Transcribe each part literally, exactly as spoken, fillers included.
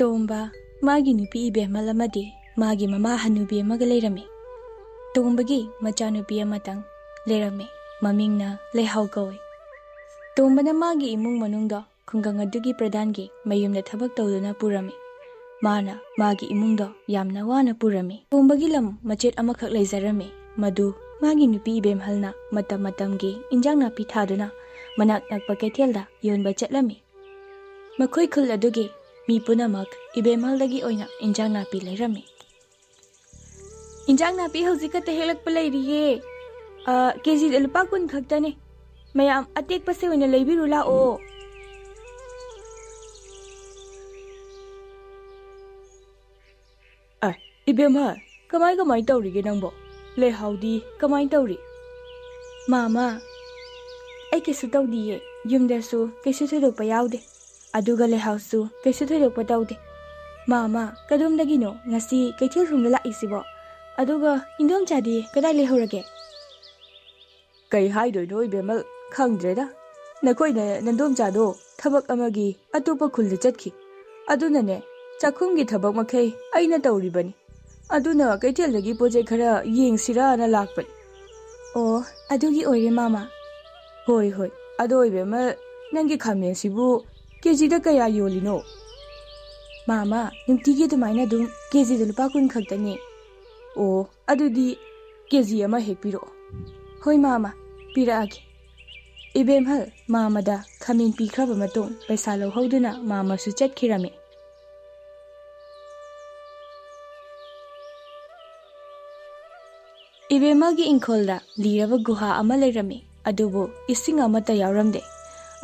ꯇꯣꯝꯕ, ꯃꯥꯒꯤ ꯅꯨꯄꯤ ꯏꯕꯦꯝꯃꯜ ꯑꯃꯗꯤ ꯃꯥꯒꯤ ꯃꯃꯥ ꯍꯅꯨꯕꯤ ꯑꯃꯒ ꯂꯩꯔꯝꯃꯤ꯫ ꯇꯣꯝꯕꯒꯤ ꯃꯆꯥꯅꯨꯄꯤ ꯑꯃꯇꯪ ꯂꯩꯔꯝꯃꯤ꯫ ꯃꯃꯤꯡꯅ ꯂꯩꯍꯥꯎ ꯀꯧꯏ꯫ ꯇꯣꯝꯕꯅ ꯃꯥꯒꯤ ꯏꯃꯨꯡ ꯃꯅꯨꯡꯗꯣ ꯈꯨꯡꯒꯪ ꯑꯗꯨꯒꯤ ꯄ꯭ꯔꯙꯥꯟꯒꯤ ꯃꯌꯨꯝꯗ ꯊꯕꯛ ꯇꯧꯗꯨꯅ ꯄꯨꯔꯝꯃꯤ꯫ ꯃꯥꯅ ꯃꯥꯒꯤ ꯏꯃꯨꯡꯗꯣ ꯌꯥꯝꯅ ꯋꯥꯅ ꯄꯨꯔꯝꯃꯤ꯫ ꯇꯣꯝꯕꯒꯤ ꯂꯝ ꯃꯆꯦꯠ ꯑꯃꯈꯛ ꯂꯩꯖꯔꯝꯃꯤ꯫ ꯃꯗꯨ ꯃꯥꯒꯤ ꯅꯨꯄꯤ ꯏꯕꯦꯝꯍꯜꯅ ꯃꯇꯝ ꯃꯇꯝꯒꯤ ꯏꯟꯖꯥꯡ ꯅꯥꯄꯤ ꯊꯥꯗꯨꯅ ꯃꯅꯥꯛ ꯅꯛꯄ ꯀꯩꯊꯦꯜꯗ ꯌꯣꯟꯕ ꯆꯠꯂꯝꯃꯤ꯫ ꯃꯈꯣꯏ ꯈꯨꯜ ꯑꯗꯨꯒꯤ ꯃꯤ ꯄꯨꯝꯅꯃꯛ ꯏꯕꯦꯝꯍꯜꯗꯒꯤ ꯑꯣꯏꯅ ꯏꯟꯖꯥꯡ ꯅꯥꯄꯤ ꯂꯩꯔꯝꯃꯤ꯫ "ꯏꯟꯖꯥꯡ ꯅꯥꯄꯤ ꯍꯧꯖꯤꯛ ꯈꯛꯇ ꯍꯦꯛꯂꯛꯄ ꯂꯩꯔꯤꯌꯦ꯫ ꯑ, ꯀꯦꯖꯤꯗ ꯂꯨꯄꯥ ꯀꯨꯟ ꯈꯛꯇꯅꯦ꯫ ꯃꯌꯥꯝ ꯑꯇꯦꯛꯄꯁꯦ ꯑꯣꯏꯅ ꯂꯩꯕꯤꯔꯨ ꯂꯥꯛꯑꯣ꯫" ꯑꯦ, ꯏꯕꯦꯝꯃ, ꯀꯃꯥꯏ ꯀꯃꯥꯏ ꯇꯧꯔꯤꯒꯦ ꯅꯪꯕꯣ? ꯂꯩꯍꯥꯎꯗꯤ ꯀꯃꯥꯏ ꯇꯧꯔꯤ? "ꯃꯥꯃ, ꯑꯩ ꯀꯩꯁꯨ ꯇꯧꯗꯤꯌꯦ꯫ ꯌꯨꯝꯗꯁꯨ ꯀꯩꯁꯨ ꯊꯣꯏꯗꯣꯛꯄ ꯌꯥꯎꯗꯦ꯫ ꯑꯗꯨꯒ ꯂꯩꯍꯥꯎꯁꯨ ꯀꯩꯁꯨ ꯊꯣꯏꯗꯣꯛꯄ ꯇꯧꯗꯦ꯫ ꯃꯥꯃ, ꯀꯗꯣꯝꯗꯒꯤꯅꯣ ꯉꯁꯤ ꯀꯩꯊꯦꯜ ꯁꯣꯝꯗ ꯂꯥꯛꯏꯁꯤꯕꯣ? ꯑꯗꯨꯒ ꯏꯟꯗꯣꯝꯆꯥꯗꯤ ꯀꯗꯥꯏ ꯂꯩꯍꯧꯔꯒꯦ?" "ꯀꯩ ꯍꯥꯏꯗꯣꯏꯅꯣ ꯏꯕꯦꯝꯃ, ꯈꯪꯗ꯭ꯔꯦꯗ꯫ ꯅꯈꯣꯏꯅ ꯅꯟꯗꯣꯝꯆꯥꯗꯣ ꯊꯕꯛ ꯑꯃꯒꯤ ꯑꯇꯣꯞꯄ ꯈꯨꯜꯗ ꯆꯠꯈꯤ꯫ ꯑꯗꯨꯅꯅꯦ, ꯆꯥꯛꯈꯨꯝꯒꯤ ꯊꯕꯛ ꯃꯈꯩ ꯑꯩꯅ ꯇꯧꯔꯤꯕꯅꯤ꯫ ꯑꯗꯨꯅ ꯀꯩꯊꯦꯜꯗꯒꯤ ꯄꯣꯠ ꯆꯩ ꯈꯔ ꯌꯦꯡꯁꯤꯔꯥꯅ ꯂꯥꯛꯄꯅꯤ꯫" "ꯑꯣ, ꯑꯗꯨꯒꯤ ꯑꯣꯏꯔꯦ ꯃꯥꯃ꯫" "ꯍꯣꯏ, ꯍꯣꯏ꯫ ꯑꯗꯣ ꯏꯕꯦꯝꯃ, ꯅꯪꯒꯤ ꯈꯥꯃꯦꯟꯁꯤꯕꯨ ꯀꯦꯖꯤꯗ ꯀꯌꯥ ꯌꯣꯜꯂꯤꯅꯣ?" "ꯃꯥꯃ, ꯅꯨꯡꯇꯤꯒꯤ ꯑꯗꯨꯃꯥꯏꯅ ꯑꯗꯨꯝ ꯀꯦꯖꯤꯗ ꯂꯨꯄꯥ ꯀꯨꯟ ꯈꯛꯇꯅꯦ꯫" "ꯑꯣ, ꯑꯗꯨꯗꯤ ꯀꯦꯖꯤ ꯑꯃ ꯍꯦꯛ ꯄꯤꯔꯛꯑꯣ꯫" "ꯍꯣꯏ ꯃꯥꯃ, ꯄꯤꯔꯛꯑꯒꯦ꯫" ꯏꯕꯦꯝꯍꯜ ꯃꯥꯃꯗ ꯈꯥꯃꯦꯟ ꯄꯤꯈ꯭ꯔꯕ ꯃꯇꯨꯡ ꯄꯩꯁꯥ ꯂꯧꯍꯧꯗꯨꯅ ꯃꯥꯃꯁꯨ ꯆꯠꯈꯤꯔꯝꯃꯤ꯫ ꯏꯕꯦꯝꯃꯒꯤ ꯏꯪꯈꯣꯜꯗ ꯂꯤꯔꯕ ꯒꯨꯍꯥ ꯑꯃ ꯂꯩꯔꯝꯃꯤ, ꯑꯗꯨꯕꯨ ꯏꯁꯤꯡ ꯑꯃꯠꯇ ꯌꯥꯎꯔꯝꯗꯦ꯫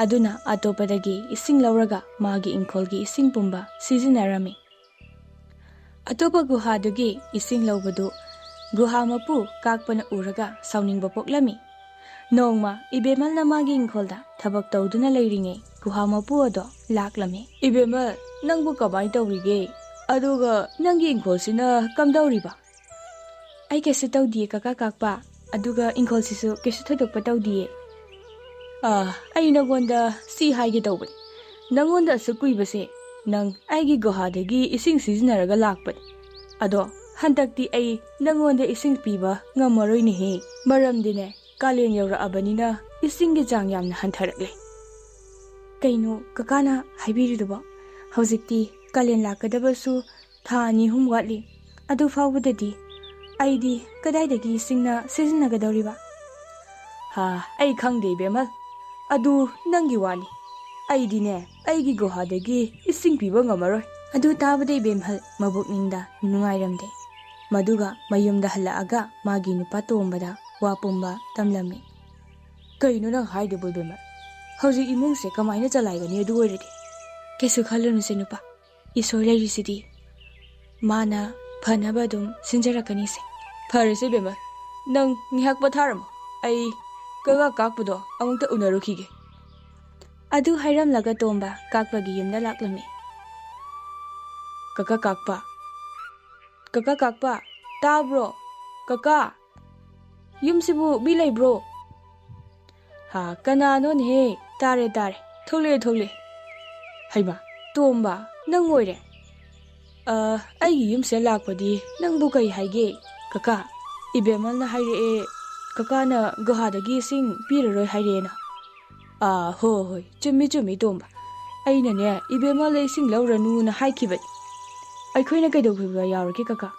ꯑꯗꯨꯅ ꯑꯇꯣꯞꯄꯗꯒꯤ ꯏꯁꯤꯡ ꯂꯧꯔꯒ ꯃꯥꯒꯤ ꯏꯪꯈꯣꯜꯒꯤ ꯏꯁꯤꯡ ꯄꯨꯝꯕ ꯁꯤꯖꯤꯟꯅꯔꯝꯃꯤ꯫ ꯑꯇꯣꯞꯄ ꯒꯨꯍꯥꯗꯨꯒꯤ ꯏꯁꯤꯡ ꯂꯧꯕꯗꯨ ꯒꯨꯍꯥ ꯃꯄꯨ ꯀꯥꯛꯄꯅ ꯎꯔꯒ ꯁꯥꯎꯅꯤꯡꯕ ꯄꯣꯛꯂꯝꯃꯤ꯫ ꯅꯣꯡꯃ ꯏꯕꯦꯝꯃꯜꯅ ꯃꯥꯒꯤ ꯏꯪꯈꯣꯜꯗ ꯊꯕꯛ ꯇꯧꯗꯨꯅ ꯂꯩꯔꯤꯉꯩ ꯒꯨꯍꯥ ꯃꯄꯨ ꯑꯗꯣ ꯂꯥꯛꯂꯝꯃꯤ꯫ "ꯏꯕꯦꯝꯃꯜ, ꯅꯪꯕꯨ ꯀꯃꯥꯏꯅ ꯇꯧꯔꯤꯒꯦ? ꯑꯗꯨꯒ ꯅꯪꯒꯤ ꯏꯪꯈꯣꯜꯁꯤꯅ ꯀꯝꯗꯧꯔꯤꯕ?" "ꯑꯩ ꯀꯩꯁꯨ ꯇꯧꯗꯤꯌꯦ ꯀꯀꯥ ꯀꯥꯛꯄ, ꯑꯗꯨꯒ ꯏꯪꯈꯣꯜꯁꯤꯁꯨ ꯀꯩꯁꯨ ꯊꯣꯏꯗꯣꯛꯄ ꯇꯧꯗꯤꯌꯦ꯫" "ꯑꯥ, ꯑꯩ ꯅꯪꯉꯣꯟꯗ ꯁꯤ ꯍꯥꯏꯒꯦ ꯇꯧꯕꯅꯤ꯫ ꯅꯪꯉꯣꯟꯗ ꯑꯁꯨꯛ ꯀꯨꯏꯕꯁꯦ ꯅꯪ ꯑꯩꯒꯤ ꯒꯨꯍꯥꯗꯒꯤ ꯏꯁꯤꯡ ꯁꯤꯖꯤꯟꯅꯔꯒ ꯂꯥꯛꯄꯅꯤ꯫ ꯑꯗꯣ ꯍꯟꯗꯛꯇꯤ ꯑꯩ ꯅꯪꯉꯣꯟꯗ ꯏꯁꯤꯡ ꯄꯤꯕ ꯉꯝꯃꯔꯣꯏꯅꯦꯍꯦ꯫ ꯃꯔꯝꯗꯤꯅꯦ, ꯀꯥꯂꯦꯟ ꯌꯧꯔꯛꯑꯕꯅꯤꯅ ꯏꯁꯤꯡꯒꯤ ꯆꯥꯡ ꯌꯥꯝꯅ ꯍꯟꯊꯔꯛꯂꯦ꯫ ꯀꯩꯅꯣ ꯀꯀꯥꯅ ꯍꯥꯏꯕꯤꯔꯤꯗꯨꯕꯣ? ꯍꯧꯖꯤꯛꯇꯤ ꯀꯥꯂꯦꯟ ꯂꯥꯛꯀꯗꯕꯁꯨ ꯊꯥ ꯑꯅꯤ ꯑꯍꯨꯝ ꯋꯥꯠꯂꯤ꯫ ꯑꯗꯨ ꯐꯥꯎꯕꯗꯗꯤ ꯑꯩꯗꯤ ꯀꯗꯥꯏꯗꯒꯤ ꯏꯁꯤꯡꯅ ꯁꯤꯖꯤꯟꯅꯒꯗꯧꯔꯤꯕ? ꯍꯥ, ꯑꯩ ꯈꯪꯗꯦ ꯏꯕꯦꯝꯃ, ꯑꯗꯨ ꯅꯪꯒꯤ ꯋꯥꯅꯤ꯫ ꯑꯩꯗꯤꯅꯦ, ꯑꯩꯒꯤ ꯒꯨꯍꯥꯗꯒꯤ ꯏꯁꯤꯡ ꯄꯤꯕ ꯉꯝꯃꯔꯣꯏ꯫ ꯑꯗꯨ ꯇꯥꯕꯗ ꯏꯕꯦꯝꯍꯜ ꯃꯕꯨꯛꯅꯤꯡꯗ ꯅꯨꯡꯉꯥꯏꯔꯝꯗꯦ꯫ ꯃꯗꯨꯒ ꯃꯌꯨꯝꯗ ꯍꯜꯂꯛꯑꯒ ꯃꯥꯒꯤ ꯅꯨꯄꯥ ꯇꯣꯝꯕꯗ ꯋꯥ ꯄꯨꯝꯕ ꯇꯝꯂꯝꯃꯤ꯫ ꯀꯩꯅꯣ ꯅꯪ ꯍꯥꯏꯗꯨꯕꯨ ꯏꯕꯦꯝꯃ? ꯍꯧꯖꯤꯛ ꯏꯃꯨꯡꯁꯦ ꯀꯃꯥꯏꯅ ꯆꯂꯥꯏꯒꯅꯤ ꯑꯗꯨ ꯑꯣꯏꯔꯗꯤ? ꯀꯩꯁꯨ ꯈꯜꯂꯨꯅꯨꯁꯦ ꯅꯨꯄꯥ, ꯏꯁꯣꯔ ꯂꯩꯔꯤꯁꯤꯗꯤ꯫ ꯃꯥꯅ ꯐꯅꯕ ꯑꯗꯨꯝ ꯁꯤꯟꯖꯔꯛꯀꯅꯤꯁꯦ꯫ ꯐꯔꯦꯁꯦ ꯏꯕꯦꯝꯃ, ꯅꯪ ꯉꯥꯏꯍꯥꯛ ꯄꯣꯊꯥꯔꯝꯃꯣ꯫ ꯑꯩ ꯀꯒꯥ ꯀꯥꯛꯄꯗꯣ ꯑꯃꯨꯛꯇ ꯎꯅꯔꯨꯈꯤꯒꯦ꯫ ꯑꯗꯨ ꯍꯥꯏꯔꯝꯂꯒ ꯇꯣꯝꯕ ꯀꯥꯛꯄꯒꯤ ꯌꯨꯝꯗ ꯂꯥꯛꯂꯝꯃꯤ꯫ ꯀꯀꯥ ꯀꯥꯛꯄ, ꯀꯀꯥ ꯀꯥꯛꯄ, ꯇꯥꯕ꯭ꯔꯣ? ꯀꯀꯥ, ꯌꯨꯝꯁꯤꯕꯨ ꯃꯤ ꯂꯩꯕ꯭ꯔꯣ? ꯍꯥ, ꯀꯅꯥꯅꯣꯅꯦꯍꯦ? ꯇꯥꯔꯦ, ꯇꯥꯔꯦ꯫ ꯊꯣꯛꯂꯛꯑꯦ, ꯊꯣꯛꯂꯛꯑꯦ꯫ ꯍꯩꯃꯥ, ꯇꯣꯝꯕ, ꯅꯪ ꯑꯣꯏꯔꯦ? ꯑ, ꯑꯩꯒꯤ ꯌꯨꯝꯁꯤꯗ ꯂꯥꯛꯄꯗꯤ ꯅꯪꯕꯨ ꯀꯩ ꯍꯥꯏꯒꯦ? ꯀꯀꯥ, ꯏꯕꯦꯝꯃꯜꯅ ꯍꯥꯏꯔꯛꯑꯦ, ꯀꯀꯥꯅ ꯒꯨꯍꯥꯗꯒꯤ ꯏꯁꯤꯡ ꯄꯤꯔꯔꯣꯏ ꯍꯥꯏꯔꯛꯑꯦꯅ꯫ ꯑꯥ, ꯍꯣꯏ, ꯍꯣꯏ, ꯆꯨꯝꯃꯤ, ꯆꯨꯝꯃꯤ, ꯇꯣꯝꯕ꯫ ꯑꯩꯅꯅꯦ, ꯏꯕꯦꯝꯃꯜꯗ ꯏꯁꯤꯡ ꯂꯧꯔꯅꯨꯅ ꯍꯥꯏꯈꯤꯕꯅꯤ꯫ ꯑꯩꯈꯣꯏꯅ ꯀꯩꯗꯧꯈꯤꯕ ꯌꯥꯎꯔꯒꯦ, ꯀꯀꯥ?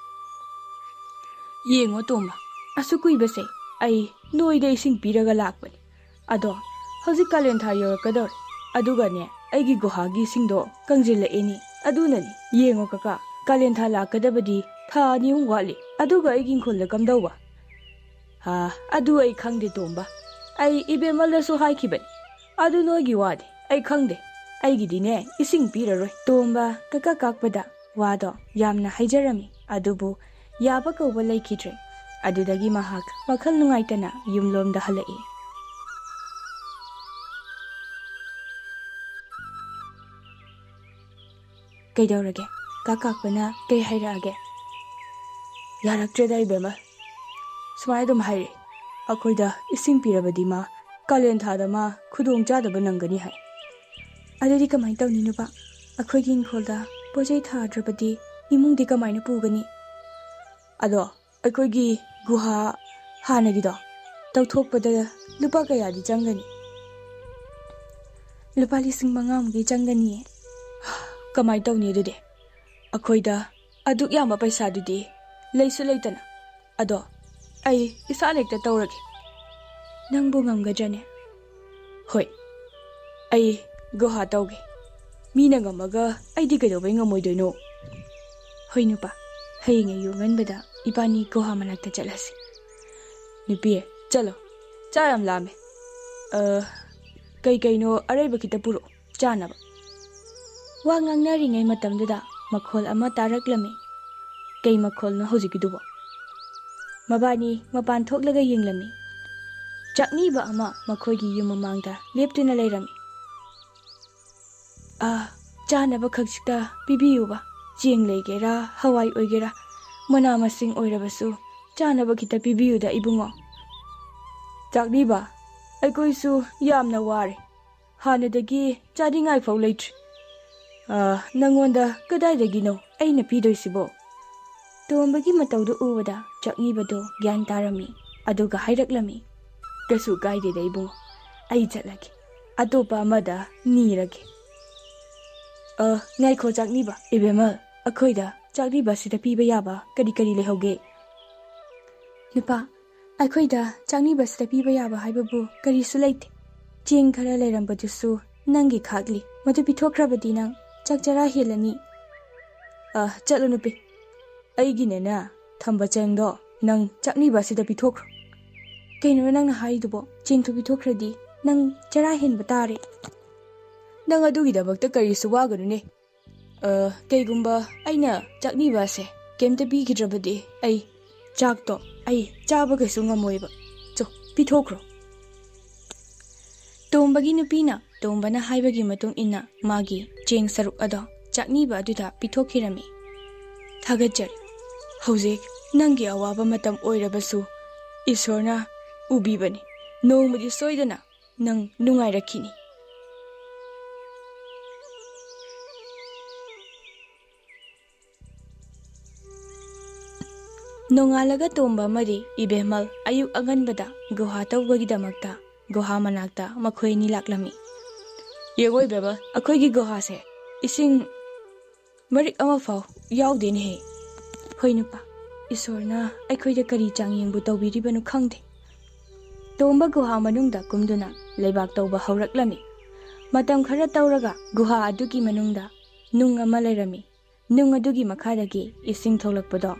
ꯌꯦꯡꯉꯣ, ꯇꯣꯝꯕ, ꯑꯁꯨꯛ ꯀꯨꯏꯕꯁꯦ ꯑꯩ ꯅꯣꯏꯗ ꯏꯁꯤꯡ ꯄꯤꯔꯒ ꯂꯥꯛꯄꯅꯤ꯫ ꯑꯗꯣ ꯍꯧꯖꯤꯛ ꯀꯥꯂꯦꯟ ꯊꯥ ꯌꯧꯔꯛꯀꯗꯧꯔꯦ꯫ ꯑꯗꯨꯒꯅꯦ, ꯑꯩꯒꯤ ꯒꯨꯍꯥꯒꯤ ꯏꯁꯤꯡꯗꯣ ꯀꯪꯁꯤꯜꯂꯛꯑꯦꯅꯦ꯫ ꯑꯗꯨꯅꯅꯤ꯫ ꯌꯦꯡꯉꯣ, ꯀꯀꯥ, ꯀꯥꯂꯦꯟ ꯊꯥ ꯂꯥꯛꯀꯗꯕꯗꯤ ꯊꯥ ꯑꯅꯤ ꯑꯍꯨꯝ ꯋꯥꯠꯂꯤ꯫ ꯑꯗꯨꯒ ꯑꯩꯒꯤ ꯏꯪꯈꯣꯜꯗ ꯀꯝꯗꯧꯕ? ꯍꯥ, ꯑꯗꯨ ꯑꯩ ꯈꯪꯗꯦ, ꯇꯣꯝꯕ꯫ ꯑꯩ ꯏꯕꯦꯝꯃꯜꯗꯁꯨ ꯍꯥꯏꯈꯤꯕꯅꯤ꯫ ꯑꯗꯨ ꯅꯣꯏꯒꯤ ꯋꯥꯗꯤ ꯑꯩ ꯈꯪꯗꯦ꯫ ꯑꯩꯒꯤꯗꯤꯅꯦ, ꯏꯁꯤꯡ ꯄꯤꯔꯔꯣꯏ꯫ ꯇꯣꯝꯕ ꯀꯀꯥ ꯀꯥꯛꯄꯗ ꯋꯥꯗꯣ ꯌꯥꯝꯅ ꯍꯥꯏꯖꯔꯝꯃꯤ, ꯑꯗꯨꯕꯨ ꯌꯥꯕ ꯀꯧꯕ ꯂꯩꯈꯤꯗ꯭ꯔꯦ꯫ ꯑꯗꯨꯗꯒꯤ ꯃꯍꯥꯛ ꯋꯥꯈꯜ ꯅꯨꯡꯉꯥꯏꯇꯅ ꯌꯨꯝꯂꯣꯝꯗ ꯍꯜꯂꯛꯏ꯫ ꯀꯩꯗꯧꯔꯒꯦ? ꯀꯥ ꯀꯥꯛꯄꯅ ꯀꯩ ꯍꯥꯏꯔꯛꯑꯒꯦ? ꯌꯥꯔꯛꯇ꯭ꯔꯦꯗ ꯏꯕꯦꯝꯃ꯫ ꯁꯨꯃꯥꯏꯅ ꯑꯗꯨꯝ ꯍꯥꯏꯔꯛꯑꯦ, "ꯑꯩꯈꯣꯏꯗ ꯏꯁꯤꯡ ꯄꯤꯔꯕꯗꯤ ꯃꯥ ꯀꯥꯂꯦꯟ ꯊꯥꯗ ꯃꯥ ꯈꯨꯗꯣꯡ ꯆꯥꯗꯕ ꯅꯪꯒꯅꯤ" ꯍꯥꯏ꯫ ꯑꯗꯨꯗꯤ ꯀꯃꯥꯏꯅ ꯇꯧꯅꯤ ꯅꯨꯄꯥ? ꯑꯩꯈꯣꯏꯒꯤ ꯏꯪꯈꯣꯜꯗ ꯄꯣꯠ ꯆꯩ ꯊꯥꯗ꯭ꯔꯕꯗꯤ ꯏꯃꯨꯡꯗꯤ ꯀꯃꯥꯏꯅ ꯄꯨꯒꯅꯤ? ꯑꯗꯣ ꯑꯩꯈꯣꯏꯒꯤ ꯒꯨꯍꯥ ꯍꯥꯟꯅꯒꯤꯗꯣ ꯇꯧꯊꯣꯛꯄꯗ ꯂꯨꯄꯥ ꯀꯌꯥꯗꯤ ꯆꯪꯒꯅꯤ? ꯂꯨꯄꯥ ꯂꯤꯁꯤꯡ ꯃꯉꯥꯃꯨꯛꯇꯤ ꯆꯪꯒꯅꯤꯌꯦ꯫ ꯀꯃꯥꯏꯅ ꯇꯧꯅꯤ ꯑꯗꯨꯗꯤ? ꯑꯩꯈꯣꯏꯗ ꯑꯗꯨꯛ ꯌꯥꯝꯕ ꯄꯩꯁꯥꯗꯨꯗꯤ ꯂꯩꯁꯨ ꯂꯩꯇꯅ꯫ ꯑꯗꯣ ꯑꯩ ꯏꯁꯥꯅ ꯍꯦꯛꯇ ꯇꯧꯔꯒꯦ꯫ ꯅꯪꯕꯨ ꯉꯝꯒꯗ꯭ꯔꯅꯦ? ꯍꯣꯏ, ꯑꯩ ꯒꯨꯍꯥ ꯇꯧꯒꯦ꯫ ꯃꯤꯅ ꯉꯝꯃꯒ ꯑꯩꯗꯤ ꯀꯩꯗꯧꯕꯩ ꯉꯝꯃꯣꯏꯗꯣꯏꯅꯣ? ꯍꯣꯏ ꯅꯨꯄꯥ, ꯍꯌꯦꯡ ꯑꯌꯨꯛ ꯉꯟꯕꯗ ꯏꯕꯥꯅꯤ ꯒꯨꯍꯥ ꯃꯅꯥꯛꯇ ꯆꯠꯂꯁꯤ꯫ ꯅꯨꯄꯤ, ꯆꯠꯂꯣ, ꯆꯥꯛ ꯌꯥꯝ ꯂꯥꯝꯃꯦ꯫ ꯑ, ꯀꯩ ꯀꯩꯅꯣ ꯑꯔꯩꯕ ꯈꯤꯇ ꯄꯨꯔꯛꯑꯣ ꯆꯥꯅꯕ꯫ ꯋꯥ ꯉꯥꯡꯅꯔꯤꯉꯩ ꯃꯇꯝꯗꯨꯗ ꯃꯈꯣꯜ ꯑꯃ ꯇꯥꯔꯛꯂꯝꯃꯤ꯫ ꯀꯩ ꯃꯈꯣꯜꯅꯣ ꯍꯧꯖꯤꯛꯀꯤꯗꯨꯕꯣ? ꯃꯕꯥꯅꯤ ꯃꯄꯥꯟ ꯊꯣꯛꯂꯒ ꯌꯦꯡꯂꯝꯃꯤ꯫ ꯆꯥꯛꯅꯤꯕ ꯑꯃ ꯃꯈꯣꯏꯒꯤ ꯌꯨꯝ ꯃꯃꯥꯡꯗ ꯂꯦꯞꯇꯨꯅ ꯂꯩꯔꯝꯃꯤ꯫ "ꯑ, ꯆꯥꯅꯕ ꯈꯛꯁꯤꯇ ꯄꯤꯕꯤꯌꯨꯕ꯫ ꯆꯦꯡ ꯂꯩꯒꯦꯔꯥ, ꯍꯋꯥꯏ ꯑꯣꯏꯒꯦꯔꯥ, ꯃꯅꯥ ꯃꯁꯤꯡ ꯑꯣꯏꯔꯕꯁꯨ ꯆꯥꯅꯕ ꯈꯤꯇ ꯄꯤꯕꯤꯌꯨꯗ ꯏꯕꯨꯡꯉꯣ꯫" "ꯆꯥꯛꯅꯤꯕ, ꯑꯩꯈꯣꯏꯁꯨ ꯌꯥꯝꯅ ꯋꯥꯔꯦ꯫ ꯍꯥꯟꯅꯗꯒꯤ ꯆꯥꯅꯤꯡꯉꯥꯏ ꯐꯥꯎ ꯂꯩꯇ꯭ꯔꯤ꯫ ꯑ, ꯅꯪꯉꯣꯟꯗ ꯀꯗꯥꯏꯗꯒꯤꯅꯣ ꯑꯩꯅ ꯄꯤꯗꯣꯏꯁꯤꯕꯣ?" ꯇꯣꯝꯕꯒꯤ ꯃꯇꯧꯗꯨ ꯎꯕꯗ ꯆꯥꯛꯅꯤꯕꯗꯣ ꯒ꯭ꯌꯥꯟ ꯇꯥꯔꯝꯃꯤ꯫ ꯑꯗꯨꯒ ꯍꯥꯏꯔꯛꯂꯝꯃꯤ, "ꯀꯩꯁꯨ ꯀꯥꯏꯗꯦꯗ ꯏꯕꯨꯡꯉꯣ, ꯑꯩ ꯆꯠꯂꯒꯦ, ꯑꯇꯣꯞꯄ ꯑꯃꯗ ꯅꯤꯔꯒꯦ꯫" "ꯑ, ꯉꯥꯏꯈꯣ ꯆꯥꯛꯅꯤꯕ, ꯏꯕꯦꯝꯃ, ꯑꯩꯈꯣꯏꯗ ꯆꯥꯛꯅꯤꯕ ꯑꯁꯤꯗ ꯄꯤꯕ ꯌꯥꯕ ꯀꯔꯤ ꯀꯔꯤ ꯂꯩꯍꯧꯒꯦ?" "ꯅꯨꯄꯥ, ꯑꯩꯈꯣꯏꯗ ꯆꯥꯛꯅꯤꯕꯁꯤꯗ ꯄꯤꯕ ꯌꯥꯕ ꯍꯥꯏꯕꯕꯨ ꯀꯔꯤꯁꯨ ꯂꯩꯇꯦ꯫ ꯆꯦꯡ ꯈꯔ ꯂꯩꯔꯝꯕꯗꯨꯁꯨ ꯅꯪꯒꯤ ꯈꯥꯛꯂꯤ꯫ ꯃꯗꯨ ꯄꯤꯊꯣꯛꯈ꯭ꯔꯕꯗꯤ ꯅꯪ ꯆꯥꯛ ꯆꯔꯥ ꯍꯦꯜꯂꯅꯤ꯫" "ꯑ, ꯆꯠꯂꯣ ꯅꯨꯄꯤ, ꯑꯩꯒꯤꯅꯦꯅ ꯊꯝꯕ ꯆꯦꯡꯗꯣ ꯅꯪ ꯆꯥꯛꯅꯤꯕ ꯑꯁꯤꯗ ꯄꯤꯊꯣꯛꯈ꯭ꯔꯣ꯫" "ꯀꯩꯅꯣ ꯅꯪꯅ ꯍꯥꯏꯔꯤꯗꯨꯕꯣ? ꯆꯦꯡꯗꯣ ꯄꯤꯊꯣꯛꯈ꯭ꯔꯗꯤ ꯅꯪ ꯆꯔꯥ ꯍꯦꯟꯕ ꯇꯥꯔꯦ꯫" "ꯅꯪ ꯑꯗꯨꯒꯤꯗꯃꯛꯇ ꯀꯔꯤꯁꯨ ꯋꯥꯒꯅꯨꯅꯦ꯫ ꯑ, ꯀꯩꯒꯨꯝꯕ ꯑꯩꯅ ꯆꯥꯛꯅꯤꯕ ꯑꯁꯦ ꯀꯩꯝꯇ ꯄꯤꯈꯤꯗ꯭ꯔꯕꯗꯤ ꯑꯩ ꯆꯥꯛꯇꯣ ꯑꯩ ꯆꯥꯕ ꯀꯩꯁꯨ ꯉꯝꯃꯣꯏꯕ꯫ ꯆꯣ, ꯄꯤꯊꯣꯛꯈ꯭ꯔꯣ꯫" ꯇꯣꯝꯕꯒꯤ ꯅꯨꯄꯤꯅ ꯇꯣꯝꯕꯅ ꯍꯥꯏꯕꯒꯤ ꯃꯇꯨꯡ ꯏꯟꯅ ꯃꯥꯒꯤ ꯆꯦꯡ ꯁꯔꯨꯛ ꯑꯗꯣ ꯆꯥꯛꯅꯤꯕ ꯑꯗꯨꯗ ꯄꯤꯊꯣꯛꯈꯤꯔꯝꯃꯤ꯫ "ꯊꯥꯒꯠꯆꯔꯤ꯫ ꯍꯧꯖꯤꯛ ꯅꯪꯒꯤ ꯑꯋꯥꯕ ꯃꯇꯝ ꯑꯣꯏꯔꯕꯁꯨ ꯏꯁꯣꯔꯅ ꯎꯕꯤꯕꯅꯤ꯫ ꯅꯣꯡꯃꯗꯤ ꯁꯣꯏꯗꯅ ꯅꯪ ꯅꯨꯡꯉꯥꯏꯔꯛꯈꯤꯅꯤ꯫" ꯅꯣꯡꯉꯥꯜꯂꯒ ꯇꯣꯝꯕ ꯑꯃꯗꯤ ꯏꯕꯦꯝꯃꯜ ꯑꯌꯨꯛ ꯑꯉꯟꯕꯗ ꯒꯨꯍꯥ ꯇꯧꯕꯒꯤꯗꯃꯛꯇ ꯒꯨꯍꯥ ꯃꯅꯥꯛꯇ ꯃꯈꯣꯏ ꯑꯅꯤ ꯂꯥꯛꯂꯝꯃꯤ꯫ "ꯌꯦꯡꯉꯣ ꯏꯕꯦꯝꯃꯜ, ꯑꯩꯈꯣꯏꯒꯤ ꯒꯨꯍꯥꯁꯦ ꯏꯁꯤꯡ ꯃꯔꯤꯛ ꯑꯃ ꯐꯥꯎ ꯌꯥꯎꯗꯦꯅꯦꯍꯦ꯫ ꯍꯣꯏ ꯅꯨꯄꯥ, ꯏꯁꯣꯔꯅ ꯑꯩꯈꯣꯏꯗ ꯀꯔꯤ ꯆꯥꯡꯌꯦꯡꯕꯨ ꯇꯧꯕꯤꯔꯤꯕꯅꯣ ꯈꯪꯗꯦ꯫" ꯇꯣꯝꯕ ꯒꯨꯍꯥ ꯃꯅꯨꯡꯗ ꯀꯨꯝꯗꯨꯅ ꯂꯩꯕꯥꯛ ꯇꯧꯕ ꯍꯧꯔꯛꯂꯝꯃꯤ꯫ ꯃꯇꯝ ꯈꯔ ꯇꯧꯔꯒ ꯒꯨꯍꯥ ꯑꯗꯨꯒꯤ ꯃꯅꯨꯡꯗ ꯅꯨꯡ ꯑꯃ ꯂꯩꯔꯝꯃꯤ꯫ ꯅꯨꯡ ꯑꯗꯨꯒꯤ ꯃꯈꯥꯗꯒꯤ ꯏꯁꯤꯡ ꯊꯣꯛꯂꯛꯄꯗꯣ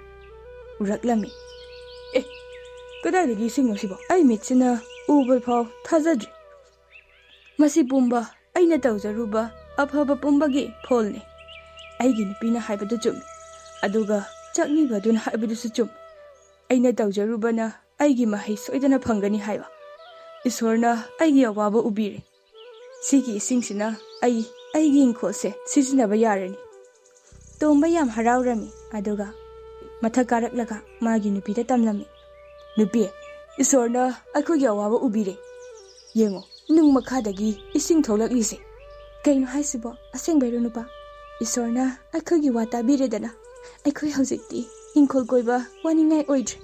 ꯎꯔꯛꯂꯝꯃꯤ꯫ "ꯑꯦ, ꯀꯗꯥꯏꯗꯒꯤ ꯏꯁꯤꯡꯅꯣ ꯁꯤꯕꯣ? ꯑꯩ ꯃꯤꯠꯁꯤꯅ ꯎꯕ ꯐꯥꯎ ꯊꯥꯖꯗ꯭ꯔꯤ꯫ ꯃꯁꯤ ꯄꯨꯝꯕ ꯑꯩꯅ ꯇꯧꯖꯔꯨꯕ ꯑꯐꯕ ꯄꯨꯝꯕꯒꯤ ꯐꯣꯜꯅꯤ꯫ ꯑꯩꯒꯤ ꯅꯨꯄꯤꯅ ꯍꯥꯏꯕꯗꯨ ꯆꯨꯝꯃꯤ, ꯑꯗꯨꯒ ꯆꯥꯛꯅꯤꯕꯗꯨꯅ ꯍꯥꯏꯕꯗꯨꯁꯨ ꯆꯨꯝꯃꯤ꯫ ꯑꯩꯅ ꯇꯧꯖꯔꯨꯕꯅ ꯑꯩꯒꯤ ꯃꯍꯩ ꯁꯣꯏꯗꯅ ꯐꯪꯒꯅꯤ ꯍꯥꯏꯕ꯫ ꯏꯁꯣꯔꯅ ꯑꯩꯒꯤ ꯑꯋꯥꯕ ꯎꯕꯤꯔꯦ꯫ ꯁꯤꯒꯤ ꯏꯁꯤꯡꯁꯤꯅ ꯑꯩ, ꯑꯩꯒꯤ ꯏꯪꯈꯣꯜꯁꯦ ꯁꯤꯖꯤꯟꯅꯕ ꯌꯥꯔꯅꯤ꯫" ꯇꯣꯝꯕ ꯌꯥꯝ ꯍꯔꯥꯎꯔꯝꯃꯤ, ꯑꯗꯨꯒ ꯃꯊꯛ ꯀꯥꯔꯛꯂꯒ ꯃꯥꯒꯤ ꯅꯨꯄꯤꯗ ꯇꯝꯂꯝꯃꯤ꯫ "ꯅꯨꯄꯤ, ꯏꯁꯣꯔꯅ ꯑꯩꯈꯣꯏꯒꯤ ꯑꯋꯥꯕ ꯎꯕꯤꯔꯦ꯫ ꯌꯦꯡꯉꯣ, ꯅꯨꯡ ꯃꯈꯥꯗꯒꯤ ꯏꯁꯤꯡ ꯊꯣꯛꯂꯛꯂꯤꯁꯦ꯫" "ꯀꯩꯅꯣ ꯍꯥꯏꯁꯤꯕꯣ? ꯑꯁꯦꯡꯕꯩꯔꯣ ꯅꯨꯄꯥ? ꯏꯁꯣꯔꯅ ꯑꯩꯈꯣꯏꯒꯤ ꯋꯥ ꯇꯥꯕꯤꯔꯦꯗꯅ꯫ ꯑꯩꯈꯣꯏ ꯍꯧꯖꯤꯛꯇꯤ ꯏꯪꯈꯣꯜ ꯀꯣꯏꯕ ꯋꯥꯅꯤꯡꯉꯥꯏ ꯑꯣꯏꯗ꯭ꯔꯦ꯫"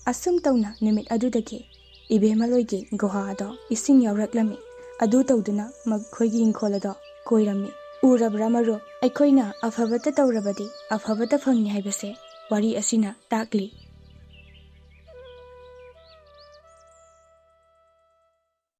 ꯑꯁꯨꯝ ꯇꯧꯅ ꯅꯨꯃꯤꯠ ꯑꯗꯨꯗꯒꯤ ꯏꯕꯦꯝꯃ ꯂꯣꯏꯒꯤ ꯒꯨꯍꯥ ꯑꯗꯣ ꯏꯁꯤꯡ ꯌꯥꯎꯔꯛꯂꯝꯃꯤ꯫ ꯑꯗꯨ ꯇꯧꯗꯨꯅ ꯃꯈꯣꯏꯒꯤ ꯏꯪꯈꯣꯜ ꯑꯗꯣ ꯀꯣꯏꯔꯝꯃꯤ꯫ ꯎꯔꯕ꯭ꯔꯥ ꯃꯔꯨꯞ? ꯑꯩꯈꯣꯏꯅ ꯑꯐꯕꯇ ꯇꯧꯔꯕꯗꯤ ꯑꯐꯕꯇ ꯐꯪꯉꯤ ꯍꯥꯏꯕꯁꯦ ꯋꯥꯔꯤ ꯑꯁꯤꯅ ꯇꯥꯛꯂꯤ꯫